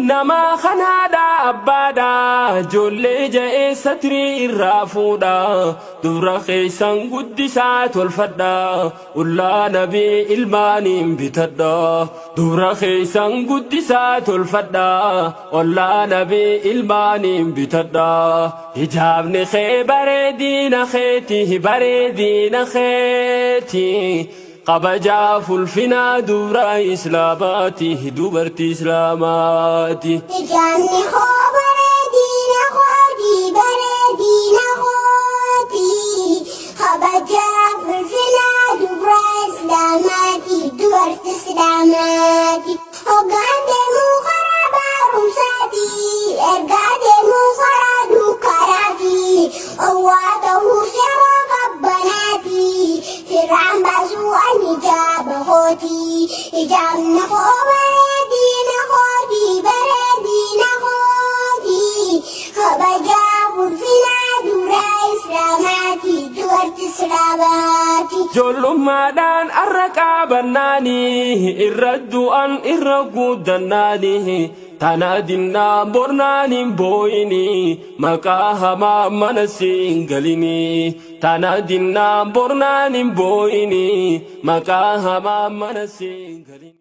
Namaa kanaadha abbaadha ijoollee ja'ee satrii irraa fuudha dubra keessan guddisaa tolfadha ullaa nabii ilmaaniin bitadha dubra keessan guddisaa tolfadha ollaa nabii ilmaaniin bitadha hijaabni kee bareedina keeti bareedina keeti. Kabajaaf ulfinaa dubra islaamaati dubartii islaamaati. Hijaabni koo bareedina kooti bareedina kooti kabajaaf ulfinaa dubra islaamaati dubartii islaamaati. Hoggaan deemuu karaa barumsaati ergaa deemuu karaa dukkanaati owwaa ta'uus yeroo qabbanaati firraan baasuu ani hijaaba kooti hijaabni koo bareedina kooti bareedina kooti kabajaaf ulfinaa dubra islaamaati dubartii islaamaati. Ijoollummaadhaan arra qaabannaanii irra du'an irra guddannaanii tana dinnaa bornaan hin boo'inii maqaa hamaa mana siin galinii tana dinnaa bornaan hin boo'inii maqaa hamaa mana siin galinii.